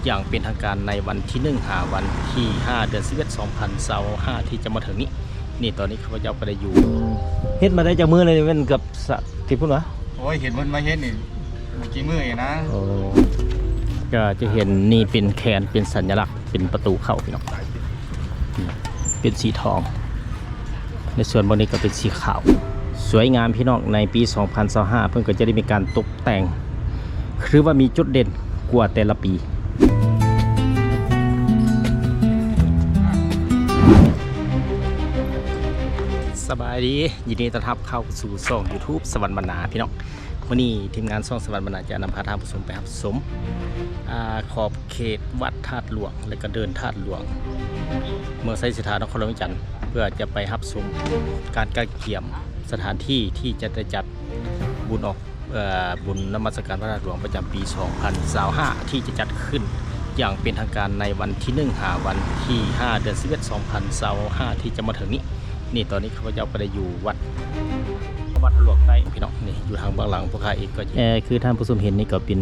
ຢ່າງເປັນທາງການໃນວັນທີໜຶ່ງ ຫາວັນທີຫ້າ ເດືອນສິບເອັດ ສອງພັນຊາວຫ້າ ທີ່ຈະມາເຖິງນີ້. ນີ້ຕອນນີ້ຂ້າພະເຈົ້າກໍໄດ້ຢູ່ ເຮັດມາໄດ້ຈັກມື້ແລ້ວນີ້? ແມ່ນເກືອບສາມສິບພຸ້ນຫວາ? ໂອ້ຍ ເຫັນເພິ່ນມາເຮັດນີ້ບໍ່ກີ່ມື້ເອງນະ. ໂອ້ ກໍຈະເຫັນນີ້ເປັນແຄນ ເປັນສັນຍະລັກ ເປັນປະຕູເຂົ້າພີ່ນ້ອງ ເປັນສີທອງ ໃນສ່ວນບາງນີ້ກໍເປັນສີຂາວ ສວຍງາມພີ່ນ້ອງ. ໃນປີສອງພັນຊາວຫ້າ ເພິ່ນກໍຈະໄດ້ມີການຕົກແຕ່ງ ຄືວ່າມີຈຸດເດັ່ນກວ່າແຕ່ລະປີ. ສະບາຍດີ ຍິນດີຕ້ອນຮັບເຂົ້າສູ່ຊ່ອງ YouTube ສະຫວັນບັນນາ ພີ່ນ້ອງ. ມື້ນີ້ທີມງານຊ່ອງສະຫວັນບັນນາຈະນຳພາທ່ານຜູ້ຊົມໄປຮັບຊົມ ອາ ຂອບເຂດວັດທາດຫຼວງ ແລະກະເດີ່ນທາດຫຼວງ ເມືອງໄຊເສດຖາ ນະຄອນຫຼວງວຽງຈັນ ເພື່ອຈະໄປຮັບຊົມການກະກຽມສະຖານທີ່ທີ່ຈະໄດ້ຈັດບຸນອອກ ເອີ ບຸນນະມັດສະການພະທາດຫຼວງປະຈຳປີສອງພັນຊາວຫ້າ ທີ່ຈະຈັດຂຶ້ນຢ່າງເປັນທາງການໃນວັນທີໜຶ່ງ ຫາວັນທີຫ້າ ເດືອນສິບເອັດ ສອງພັນຊາວຫ້າ ທີ່ຈະມາເຖິງນີ້. ນີ້ຕອນນີ້ຂ້າພະເຈົ້າກໍໄດ້ຢູ່ວັດ ວັດທາດຫຼວງໃຕ້ພີ່ນ້ອງ. ນີ້ຢູ່ທາງເບື້ອງຫຼັງພວກຂ້າເອງກໍ ເອີ ຄືທ່ານຜູ້ຊົມເຫັນນີ້ກໍເປັນ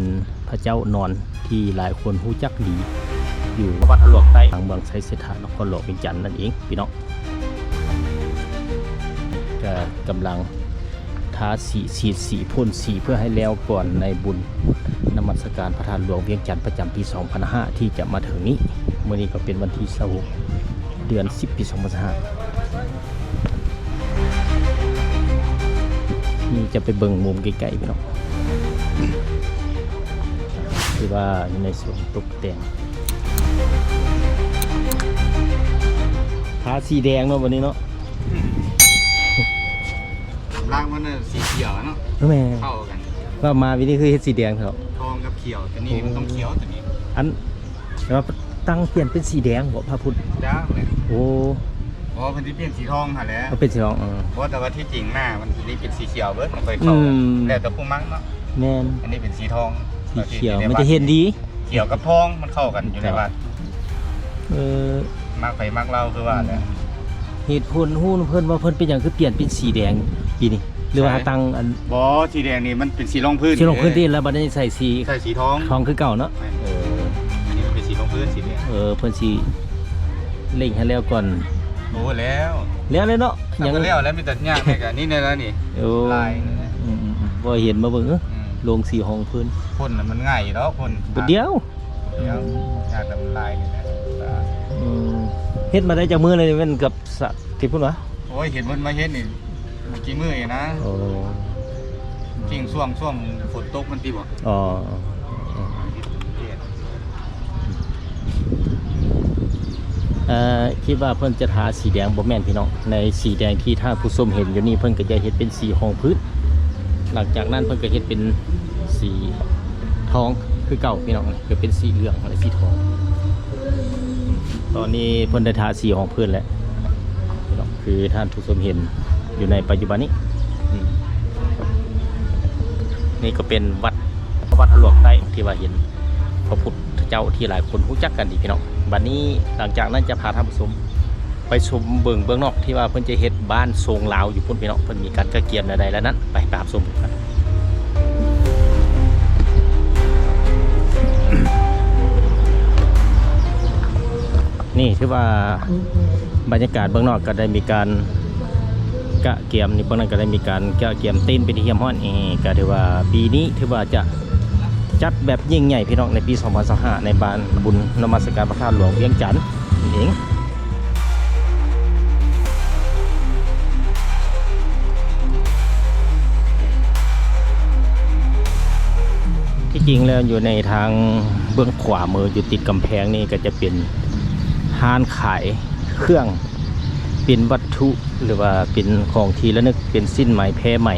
ພະເຈົ້ານອນທີ່ຫຼາຍຄົນຮູ້ຈັກດີ ຢູ່ວັດທາດຫຼວງໃຕ້ ທາງເມືອງໄຊເສດຖາ ນະຄອນຫຼວງວຽງຈັນນັ້ນເອງພີ່ນ້ອງ. ກໍກຳລັງ ທາສີ ສີດສີ ພົ່ນສີ ເພື່ອໃຫ້ແລ້ວກ່ອນໃນບຸນນະມັດສະການພະທາດຫຼວງວຽງຈັນ ປະຈຳປີສອງພັນຫ້າ ທີ່ຈະມາເຖິງນີ້. ມື້ນີ້ກໍເປັນວັນທີຊາວຫົກ ເດືອນສິບ ປີສອງພັນຊາວຫ້າ. ນີ້ຈະໄປເບິ່ງມຸມໃກ້ໆ ພີ່ນ້ອງ ທີ່ວ່າຢູ່ໃນສວນຕົກແຕ່ງ ທາສີແດງເນາະ ບັດນີ້ເນາະ. ອືມ ລາງມັນນະສີຂຽວເນາະ. ແມ່ນ ເຂົ້າກັນ ວ່າມາວິນີ້ຄືເຮັດສີແດງເນາະ. ທອງກັບຂຽວ ຕົວນີ້ມັນຕ້ອງຂຽວ ຕົວນີ້. ອັນ ແຕ່ວ່າຕັ້ງປ່ຽນເປັນສີແດງບໍ່ພະພຸດ? ຈ້າແຫຼະ. ໂອ້ ບໍ່ ເພິ່ນຊິປ່ຽນສີທອງຫັ້ນແຫຼະ. ເອົາ ປ່ຽນສີທອງ ເອີ ບໍ່ ແຕ່ວ່າທີ່ຈິງໜ້າມັນນີ້ເປັນສີຂຽວເບິດ ມັນຄ່ອຍເຂົ້າກັນ. ອືມ ແລ້ວແຕ່ຜູ້ມັກເນາະ. ແມ່ນ ອັນນີ້ເປັນສີທອງ ສີຂຽວ ມັນຈະເຫັນດີ. ຂຽວກັບທອງມັນເຂົ້າກັນຢູ່ໃນວັດ. ເອີ ມັກໃຜມັກລາວຄືວ່າແຫຼະ. ອືມ ເຫດຜົນຮູ້ນຳເພິ່ນວ່າເພິ່ນເປັນຫຍັງຄືປ່ຽນເປັນສີແດງປີນີ້ ຫຼືວ່າ ໃຊ່ ຕັ້ງອັນ ບໍ່ ສີແດງນີ້ມັນເປັນສີຮອງພື້ນ. ສີຮອງພື້ນຕິ ເອີ ແລ້ວບັດນີ້ໃສ່ສີ ໃສ່ສີທອງ ທອງຄືເກົ່າເນາະ. ແມ່ນ ເອີ ອັນນີ້ມັນເປັນສີຮອງພື້ນ ສີແດງ. ເອີ ເພິ່ນຊິເລັ່ງໃຫ້ແລ້ວກ່ອນ. ໂອ້ ແລ້ວ ແລ້ວເລີຍເນາະ. ຍັງ ແລ້ວແລ້ວ ມີແຕ່ຍາກແດ່ກະນີ້ແນ່ລະນີ້. ໂອ້ ລາຍນີ້ນະ. ອືມໆໆ ບໍ່ເຫັນ ມາເບິ່ງ ເອີ ອືມ ລົງສີຮອງພື້ນ ພົ່ນນະມັນງ່າຍຢູ່ດອກ ພົ່ນ ບາດດຽວ ດຽວ ຍາກແຕ່ມັນລາຍນີ້ແຫຼະ. ອືມ ເຮັດມາໄດ້ຈັກມື້ແລ້ວນີ້? ແມ່ນເກືອບສາມສິບພຸ້ນຫວາ? ໂອ້ຍ ເຫັນເພິ່ນມາເຮັດນີ້ບໍ່ກີ່ມື້ເອງນະ. ໂອ້ ຈິງຊ່ວງ ຊ່ວງຝົນຕົກມັນຕິບໍ່? ອໍ ເອີ ຄິດວ່າເພິ່ນຈະທາສີແດງ ບໍ່ແມ່ນພີ່ນ້ອງ. ໃນສີແດງທີ່ທ່ານຜູ້ຊົມເຫັນຢູ່ນີ້ ເພິ່ນກໍຈະເຮັດເປັນສີຮອງພື້ນ. ຫຼັງຈາກນັ້ນເພິ່ນກໍເຮັດເປັນສີທອງຄືເກົ່າພີ່ນ້ອງ ຄືເປັນສີເຫຼືອງ ແລະ ສີທອງ. ຕອນນີ້ເພິ່ນໄດ້ທາສີຮອງພື້ນແລ້ວພີ່ນ້ອງ ຄືທ່ານຜູ້ຊົມເຫັນຢູ່ໃນປັດຈຸບັນນີ້. ອືມ ນີ້ກໍເປັນວັດ ວັດທາດຫຼວງໃຕ້ ທີ່ວ່າເຫັນພະພຸດທະເຈົ້າທີ່ຫຼາຍຄົນຮູ້ຈັກກັນດີພີ່ນ້ອງ. ບັດນີ້ຫຼັງຈາກນັ້ນຈະພາທ່ານຜູ້ຊົມໄປຊົມເບິ່ງເບື້ອງນອກ ທີ່ວ່າເພິ່ນຈະເຮັດບ້ານຊົງລາວຢູ່ພຸ້ນພີ່ນ້ອງ. ເພິ່ນມີການກະກຽມແນວໃດແລ້ວນັ້ນ ໄປ ໄປຮັບຊົມກັນ. ນີ້ຖືວ່າບັນຍາກາດເບື້ອງນອກກໍໄດ້ມີການກະກຽມ ນີ້ເບື້ອງນັ້ນກໍໄດ້ມີການກະກຽມເຕັນເປັນທີ່ຮຽບຮ້ອຍ. ເອີ ກໍຖືວ່າປີນີ້ຖືວ່າຈະຈັດແບບຍິ່ງໃຫຍ່ພີ່ນ້ອງ ໃນປີສອງພັນຊາວຫ້າ ໃນງານບຸນນະມັດສະການພະທາດຫຼວງວຽງຈັນນັ້ນເອງ. ທີ່ຈິງແລ້ວຢູ່ໃນທາງເບື້ອງຂວາມື ຢູ່ຕິດກຳແພງນີ້ ກໍຈະເປັນຮ້ານຂາຍເຄື່ອງ ເປັນວັດຖຸ ຫຼືວ່າເປັນຂອງທີ່ລະນຶກ ເປັນສິ້ນໄໝ ແພໄໝ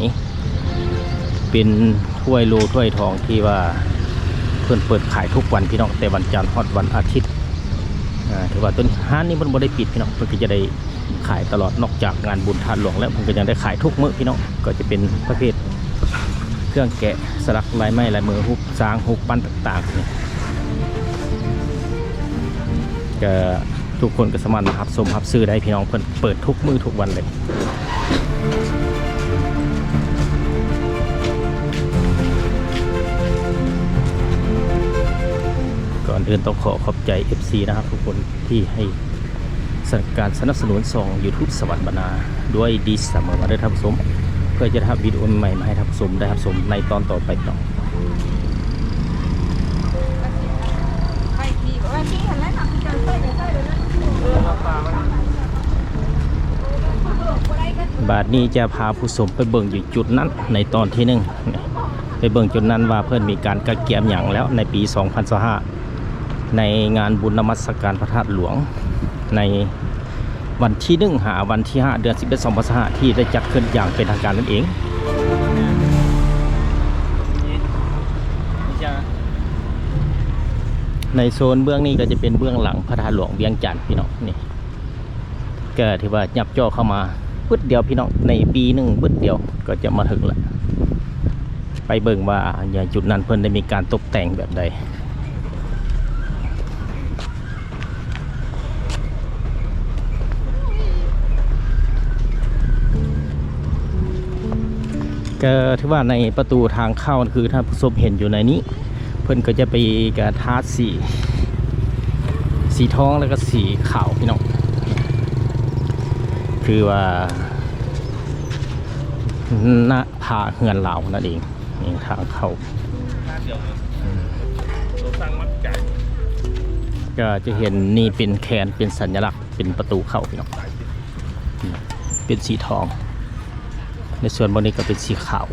ເປັນຖ້ວຍໂລຖ້ວຍທອງ ທີ່ວ່າເພິ່ນເປີດຂາຍທຸກວັນພີ່ນ້ອງ ແຕ່ວັນຈັນຮອດວັນອາທິດ. ອ່າ ຖືວ່າຕົວນີ້ ຮ້ານນີ້ເພິ່ນບໍ່ໄດ້ປິດພີ່ນ້ອງ ເພິ່ນກໍຈະໄດ້ຂາຍຕະຫຼອດ ນອກຈາກງານບຸນທາດຫຼວງແລ້ວ ເພິ່ນກໍຍັງໄດ້ຂາຍທຸກມື້ພີ່ນ້ອງ. ກໍຈະເປັນປະເພດເຄື່ອງແກະສະຫຼັກລາຍໄມ້ລາຍມື ຮູບຊ້າງ ຮູບປັ້ນຕ່າງໆນີ້ ກໍ ທຸກຄົນກໍສາມາດມາຮັບຊົມຮັບຊື້ໄດ້ພີ່ນ້ອງ ເພິ່ນເປີດທຸກມື້ທຸກວັນເລີຍ. ກ່ອນ ອື່ນຕ້ອງຂໍຂອບໃຈ ເອັຟຊີ ນະຄັບທຸກຄົນທີ່ໃຫ້ການສະໜັບສະໜູນຊ່ອງ YouTube ສະຫວັດບັນນາດ້ວຍດີສະເໝີມາເດີທ່ານຜູ້ຊົມ ເພື່ອຈະໄດ້ຮັບວິດີໂອໃໝ່ໆມາໃຫ້ທ່ານຜູ້ຊົມໄດ້ຮັບຊົມໃນຕອນຕໍ່ໄປເນາະ. ບາດນີ້ຈະພາຜູ້ຊົມໄປເບິ່ງຢູ່ຈຸດນັ້ນໃນຕອນທີໜຶ່ງ ໄປເບິ່ງຈຸດນັ້ນວ່າເພິ່ນມີການກະກຽມຫຍັງແລ້ວໃນປີສອງພັນຊາວຫ້າ ໃນງານບຸນນະມັດສະການພະທາດຫຼວງ ໃນວັນທີໜຶ່ງຫາວັນທີຫ້າ ເດືອນສິບເອັດ ສອງພັນຊາວຫ້າ ທີ່ໄດ້ຈັດຂຶ້ນຢ່າງເປັນທາງການນັ້ນເອງ. ໃນໂຊນເບື້ອງນີ້ກໍຈະເປັນເບື້ອງຫຼັງພະທາດຫຼວງວຽງຈັນ ພີ່ນ້ອງ ນີ້ ກໍຖືວ່າຫຍັບຈໍ້ເຂົ້າມາປຶດດຽວພີ່ນ້ອງ ໃນປີໜຶ່ງປຶດດຽວກໍຈະມາເຖິງລະ. ໄປເບິ່ງວ່າຢູ່ຈຸດນັ້ນເພິ່ນໄດ້ມີການຕົບແຕ່ງແບບໃດ. ກໍຖືວ່າໃນປະຕູທາງເຂົ້າ ຄືທ່ານຜູ້ຊົມເຫັນຢູ່ໃນນີ້ ເພິ່ນກໍຈະໄປກະທາສີ ສີທອງ ແລ້ວກໍສີຂາວພີ່ນ້ອງ ຄືວ່າໜ້າຜາເຮືອນລາວນັ້ນເອງ. ນີ້ທາງເຂົ້າ ກໍຈະເຫັນນີ້ເປັນແຄນ ເປັນສັນຍະລັກ ເປັນປະຕູເຂົ້າພີ່ນ້ອງ ເປັນສີທອງ. ໃນສ່ວນບ່ອນນີ້ກໍເປັນສີຂາວ.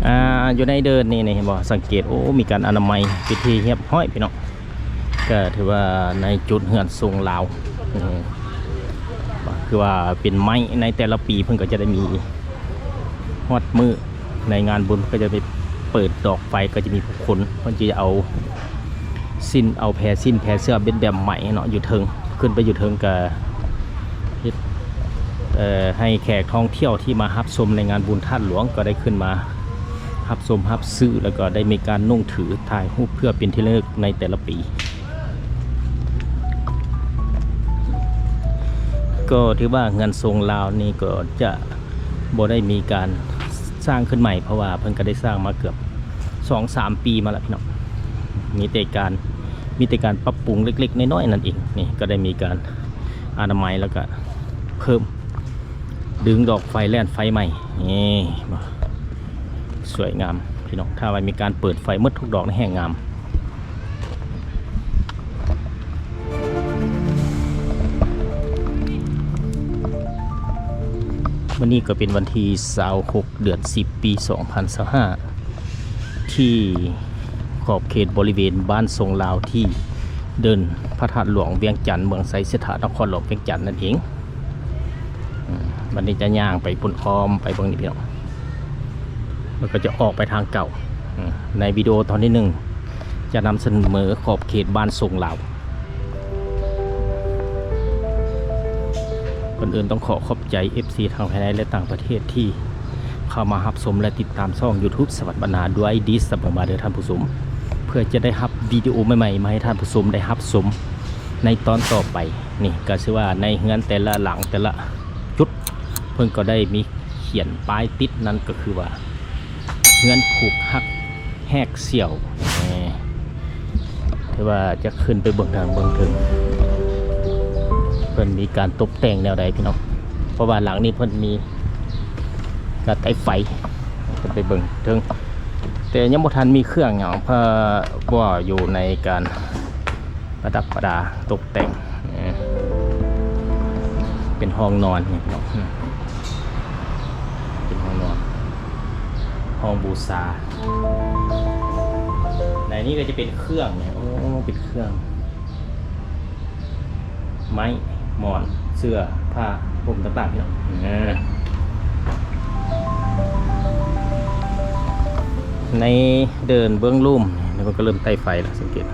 ອ່າ ຢູ່ໃນເດີ່ນນີ້ ນີ້ເຫັນບໍ່? ສັງເກດ ໂອ້ ມີການອະນາໄມເປັນທີ່ຮຽບຮ້ອຍພີ່ນ້ອງ. ກໍຖືວ່າໃນຈຸດເຮືອນຊົງລາວ ຄືວ່າເປັນໄມ້ ໃນແຕ່ລະປີເພິ່ນກໍຈະໄດ້ມີ ຮອດມື້ໃນງານບຸນ ເພິ່ນກໍຈະໄປເປີດດອກໄຟ ກໍຈະມີຜູ້ຄົນ ເພິ່ນຈະເອົາ ສິ້ນ ເອົາແພສິ້ນແພເຊື່ອເປັນແບບໄມ້ເນາະ ຢູ່ເທິງ ຂຶ້ນໄປຢູ່ເທິງກະເຮັດ ເອີ ໃຫ້ແຂກທ່ອງທ່ຽວທີ່ມາຮັບຊົມໃນງານບຸນທາດຫຼວງ ກໍໄດ້ຂຶ້ນມາຮັບຊົມຮັບຊື້ ແລ້ວກໍໄດ້ມີການນຸ່ງຖືຖ່າຍຮູບເພື່ອເປັນທີ່ລະນຶກໃນແຕ່ລະປີ. ກໍຖືວ່າເຮືອນຊົງລາວນີ້ກໍຈະ ບໍ່ໄດ້ມີການສ້າງຂຶ້ນໃໝ່ ເພາະວ່າເພິ່ນກໍໄດ້ສ້າງມາເກືອບສອງສາມປີມາແລ້ວພີ່ນ້ອງ ມີແຕ່ການ ມີແຕ່ການປັບປຸງເລັກໆນ້ອຍໆນັ້ນເອງ. ນີ້ກໍໄດ້ມີການອະນາໄມ ແລ້ວກໍເພີ່ມດຶງດອກໄຟ ແລ່ນໄຟໃໝ່ ນີ້ ສວຍງາມພີ່ນ້ອງ ຖ້າວ່າມີການເປີດໄຟໝົດທຸກດອກນີ້ແຮ່ງງາມ. ມື້ນີ້ກໍເປັນວັນທີຊາວຫົກ ເດືອນສິບ ປີສອງພັນຊາວຫ້າ ທີ່ຂອບເຂດບໍລິເວນບ້ານຊົງລາວ ທີ່ເດີ່ນພະທາດຫຼວງວຽງຈັນ ເມືອງໄຊເສດຖາ ນະຄອນຫຼວງວຽງຈັນນັ້ນເອງ. ອືມ ບັດນີ້ຈະຍ່າງໄປພຸ້ນ ອ້ອມໄປເບິ່ງນີ້ພີ່ນ້ອງ ແລ້ວກໍຈະອອກໄປທາງເກົ່າ. ອືມ ໃນວິດີໂອຕອນທີໜຶ່ງ ຈະນຳສະເໜີຂອບເຂດບ້ານຊົງລາວ. ກ່ອນອື່ນຕ້ອງຂໍຂອບໃຈ ເອັຟຊີ ທັງພາຍໃນ ແລະ ຕ່າງປະເທດ ທີ່ເຂົ້າມາຮັບຊົມ ແລະ ຕິດຕາມຊ່ອງ YouTube ສະຫວັດບັນນາດ້ວຍດີສະເໝີມາເດີທ່ານຜູ້ຊົມ ເພື່ອຈະໄດ້ຮັບວິດີໂອໃໝ່ໆມາໃຫ້ທ່ານຜູ້ຊົມໄດ້ຮັບຊົມໃນຕອນຕໍ່ໄປ. ນີ້ກໍຊື່ວ່າໃນເຮືອນແຕ່ລະຫຼັງ ແຕ່ລະຈຸດ ເພິ່ນກໍໄດ້ມີຂຽນປ້າຍຕິດ ນັ້ນກໍຄືວ່າ ເຮືອນຜູກຮັກແຮກສ່ຽວ. ແມ່ ຖືວ່າຈະຂຶ້ນໄປເບິ່ງທາງເບື້ອງເທິງ ເພິ່ນມີການຕົບແຕ່ງແນວໃດພີ່ນ້ອງ ເພາະວ່າຫຼັງນີ້ເພິ່ນມີການໄຕ້ໄຟ ຂຶ້ນໄປເບິ່ງເທິງ ແຕ່ຍັງບໍ່ທັນມີເຄື່ອງຫຍັງ ເພາະວ່າຢູ່ໃນການ ປະດັບປະດາຕົກແຕ່ງ ເປັນຫ້ອງນອນນີ້ເນາະ ເປັນຫ້ອງນອນ ຫ້ອງບູຊາ. ໃນນີ້ກໍຈະເປັນເຄື່ອງນີ້ ໂອ້ ເປັນເຄື່ອງ ໄມ້ ໝອນ ເສື້ອ ຜ້າ ພົມຕ່າງໆ ພີ່ນ້ອງ. ໃນເດີ່ນເບື້ອງລຸ່ມນີ້ ເພິ່ນກໍເລີ່ມໄຕ້ໄຟແລ້ວ ສັງເກດ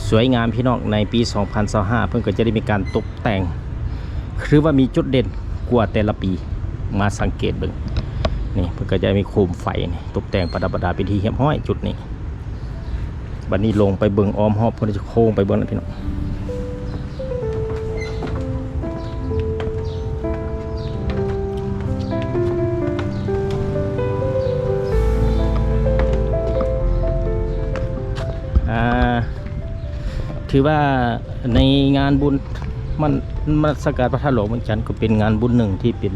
ສວຍງາມພີ່ນ້ອງ. ໃນປີສອງພັນຊາວຫ້າ ເພິ່ນກໍຈະໄດ້ມີການຕົກແຕ່ງ ຄືວ່າມີຈຸດເດັ່ນກວ່າແຕ່ລະປີ ມາສັງເກດເບິ່ງ ນີ້ ເພິ່ນກໍຈະມີໂຄມໄຟນີ້ ຕົກແຕ່ງປະດັບປະດາເປັນທີ່ຮຽບຮ້ອຍຈຸດນີ້. ບັດນີ້ລົງໄປເບິ່ງອ້ອມຮອບ ເພິ່ນຈະໂຄ້ງໄປເບິ່ງນັ້ນພີ່ນ້ອງ. ຖືວ່າໃນງານບຸນມັນ ນະມັດສະການພະທາດຫຼວງວຽງຈັນ ກໍເປັນງານບຸນໜຶ່ງທີ່ເປັນ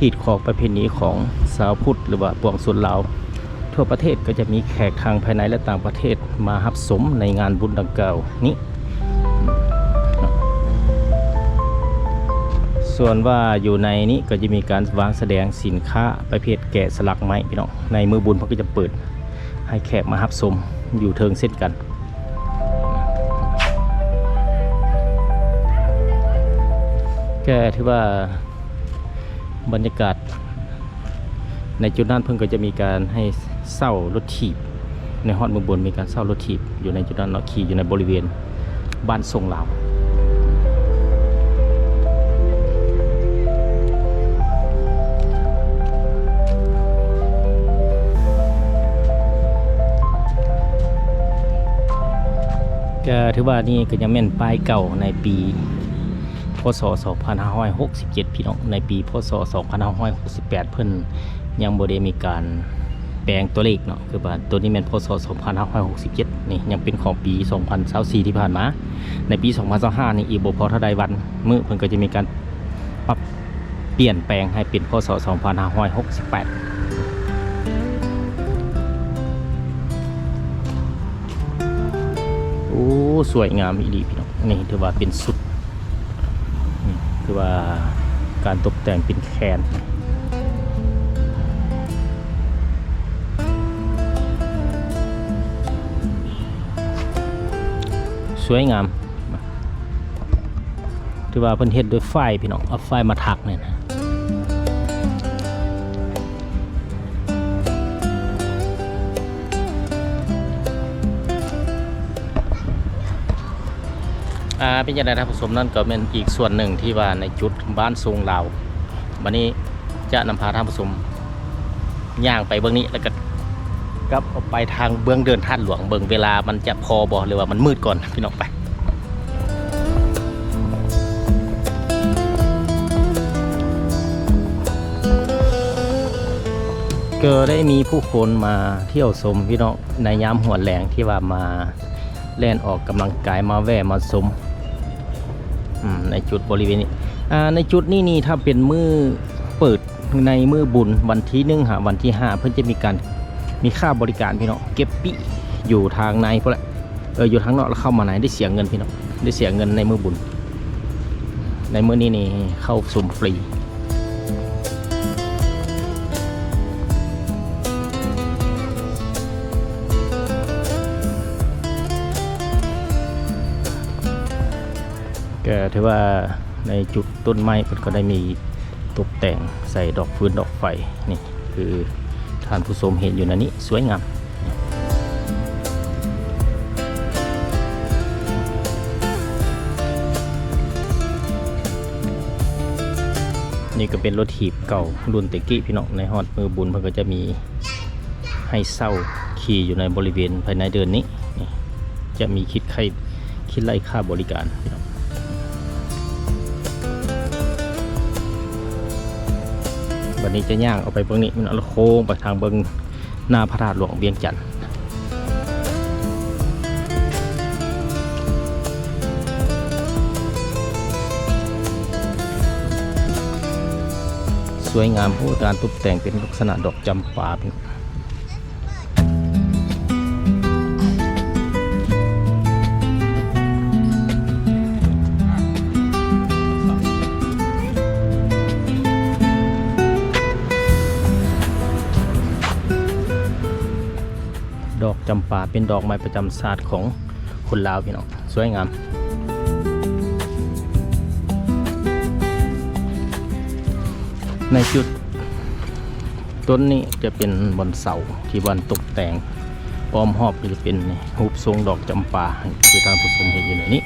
ຮີດຄອງປະເພນີຂອງຊາວພຸດ ຫຼືວ່າປວງຊົນລາວທົ່ວປະເທດ ກໍຈະມີແຂກທັງພາຍໃນ ແລະ ຕ່າງປະເທດມາຮັບຊົມໃນງານບຸນດັ່ງກ່າວນີ້. ສ່ວນວ່າຢູ່ໃນນີ້ກໍຈະມີການວາງສະແດງສິນຄ້າປະເພດແກະສະຫຼັກໄມ້ ພີ່ນ້ອງ. ໃນມື້ບຸນເພິ່ນກໍຈະເປີດໃຫ້ແຂກມາຮັບຊົມຢູ່ເທິງເຊັ່ນກັນ. ກໍຖືວ່າບັນຍາກາດໃນຈຸດນັ້ນ ເພິ່ນກໍຈະມີການໃຫ້ເຊົ່າລົດຖີບ ໃນຮອດເມືອງບຸນມີການເຊົ່າລົດຖີບຢູ່ໃນຈຸດນັ້ນເນາະ ຂີ່ຢູ່ໃນບໍລິເວນບ້ານຊົງລາວ. ກໍຖືວ່ານີ້ກໍຍັງແມ່ນປ້າຍເກົ່າໃນປີ ພ.ສ. ສອງພັນຫ້າຮ້ອຍຫົກສິບເຈັດ ພີ່ນ້ອງ. ໃນປີ ພ.ສ. ສອງພັນຫ້າຮ້ອຍຫົກສິບແປດ ເພິ່ນຍັງບໍ່ໄດ້ມີການແປງຕົວເລກເນາະ ຄືວ່າໂຕນີ້ແມ່ນ ພ.ສ. ສອງພັນຫ້າຮ້ອຍຫົກສິບເຈັດ ນີ້ຍັງເປັນຂອງປີສອງພັນຊາວສີ່ທີ່ຜ່ານມາ. ໃນປີສອງພັນຊາວຫ້ານີ້ ອີກບໍ່ພໍເທົ່າໃດວັນມື້ ເພິ່ນກໍຈະມີການປັບ ປ່ຽນແປງໃຫ້ເປັນ ພ.ສ. ສອງພັນຫ້າຮ້ອຍຫົກສິບແປດ. ໂອ້ ສວຍງາມອີ່ຫຼີພີ່ນ້ອງ. ນີ້ຖືວ່າເປັນຊຸດ ອືມ ຄືວ່າການຕົກແຕ່ງເປັນແຄນ ສວຍງາມ. ຖືວ່າເພິ່ນເຮັດດ້ວຍຝ້າຍພີ່ນ້ອງ ເອົາຝ້າຍມາຖັກນີ້ນະ. ອ່າ ເປັນຈັ່ງໃດທ່ານຜູ້ຊົມ? ນັ້ນກໍແມ່ນອີກສ່ວນໜຶ່ງທີ່ວ່າໃນຈຸດບ້ານຊົງລາວ. ບັດນີ້ຈະນຳພາທ່ານຜູ້ຊົມຍ່າງໄປເບິ່ງນີ້ ແລ້ວກໍກັບອອກໄປທາງເບື້ອງເດີ່ນທາດຫຼວງ ເບິ່ງເວລາມັນຈະພໍບໍ່ ຫຼືວ່າມັນມືດກ່ອນ ພີ່ນ້ອງ. ໄປ. ກໍໄດ້ມີຜູ້ຄົນມາທ່ຽວຊົມພີ່ນ້ອງ ໃນຍາມຫົວແລງທີ່ວ່າມາແລ່ນອອກກຳລັງກາຍ ມາແວ່ມາຊົມ ອືມ ໃນຈຸດບໍລິເວນນີ້. ອ່າ ໃນຈຸດນີ້ນີ້ ຖ້າເປັນມື້ເປີດ ໃນມື້ບຸນວັນທີໜຶ່ງຫາວັນທີຫ້າ ເພິ່ນຈະມີການ ມີຄ່າບໍລິການພີ່ນ້ອງ ເກັບປີ້ຢູ່ທາງໃນພຸ້ນແຫຼະ. ເອີ ຢູ່ທາງນອກແລ້ວເຂົ້າມາໃນໄດ້ເສຍເງິນພີ່ນ້ອງ ໄດ້ເສຍເງິນໃນມື້ບຸນ. ໃນມື້ນີ້ນີ້ເຂົ້າຊົມຟຣີ. ກໍຖືວ່າໃນຈຸດຕົ້ນໄມ້ເພິ່ນກໍໄດ້ມີຕົກແຕ່ງໃສ່ດອກຟືນດອກໄຟ ນີ້ຄືທ່ານຜູ້ຊົມເຫັນຢູ່ໃນນີ້ ສວຍງາມ. ນີ້ກໍເປັນລົດຖີບເກົ່າລຸ້ນແຕ່ກີ້ພີ່ນ້ອງ ໃນຮອດມື້ບຸນເພິ່ນກໍຈະມີ ໃຫ້ເຊົ່າຂີ່ຢູ່ໃນບໍລິເວນພາຍໃນເດີ່ນນີ້ ນີ້ ຈະມີຄິດໄຂ້ ຄິດໄລ່ຄ່າບໍລິການພີ່ນ້ອງ. ບັດນີ້ຈະຍ່າງອອກໄປເບິ່ງນີ້ ມັນເອົາໂຄ້ງໄປທາງເບິ່ງໜ້າພະທາດຫຼວງວຽງຈັນ. ສວຍງາມ ໂອ້ ການຕົບແຕ່ງເປັນລັກສະນະດອກຈຳປາ. ດອກຈຳປາເປັນດອກໄມ້ປະຈຳຊາດຂອງຄົນລາວ ພີ່ນ້ອງ. ສວຍງາມ. ໃນຈຸດຕົ້ນນີ້ຈະເປັນບ່ອນເສົາທີ່ບ່ອນຕົກແຕ່ງ ອ້ອມຮອບກໍຈະເປັນຮູບຊົງດອກຈຳປາ ຄືທ່ານຜູ້ຊົມເຫັນຢູ່ໃນນີ້.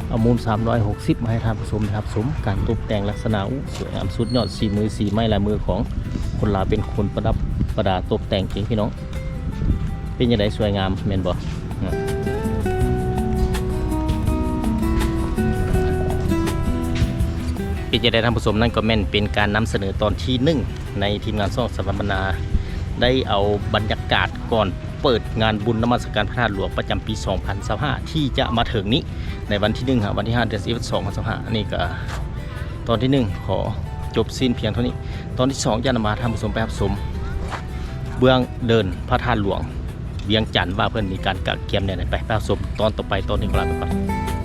ເອົາມຸມສາມຮ້ອຍຫົກສິບມາໃຫ້ທ່ານຜູ້ຊົມໄດ້ຮັບຊົມການຕົກແຕ່ງລັກສະນະ ອູ້ ສວຍງາມສຸດຍອດ ສີມື ສີໄມ້ລາຍມືຂອງຄົນລາວ ເປັນຄົນປະດັບປະດາຕົກແຕ່ງເອງ ພີ່ນ້ອງ. ເປັນຈັ່ງໃດ ສວຍງາມແມ່ນບໍ່? ເປັນຈັ່ງໃດທ່ານຜູ້ຊົມ? ນັ້ນກໍແມ່ນເປັນການນຳສະເໜີຕອນທີໜຶ່ງ ໃນທີມງານຊ່ອງສະຫວັນບັນນາ ໄດ້ເອົາບັນຍາກາດກ່ອນເປີດງານບຸນນະມັດສະການພະທາດຫຼວງປະຈຳປີສອງພັນຊາວຫ້າ ທີ່ຈະມາເຖິງນີ້ ໃນວັນທີໜຶ່ງຫາວັນທີຫ້າ ເດືອນສິບເອັດ ສອງພັນຊາວຫ້າ ອັນນີ້ກໍຕອນທີໜຶ່ງ ຂໍຈົບສິ້ນພຽງເທົ່ານີ້. ຕອນທີສອງ ຈະນຳພາທ່ານຜູ້ຊົມໄປຮັບຊົມເບື້ອງເດີ່ນພະທາດຫຼວງວຽງຈັນ ວ່າເພິ່ນມີການກະກຽມແນວໃດ. ໄປ ໄປຮັບຊົມຕອນຕໍ່ໄປ. ຕອນນີ້ຂໍລາໄປກ່ອນ.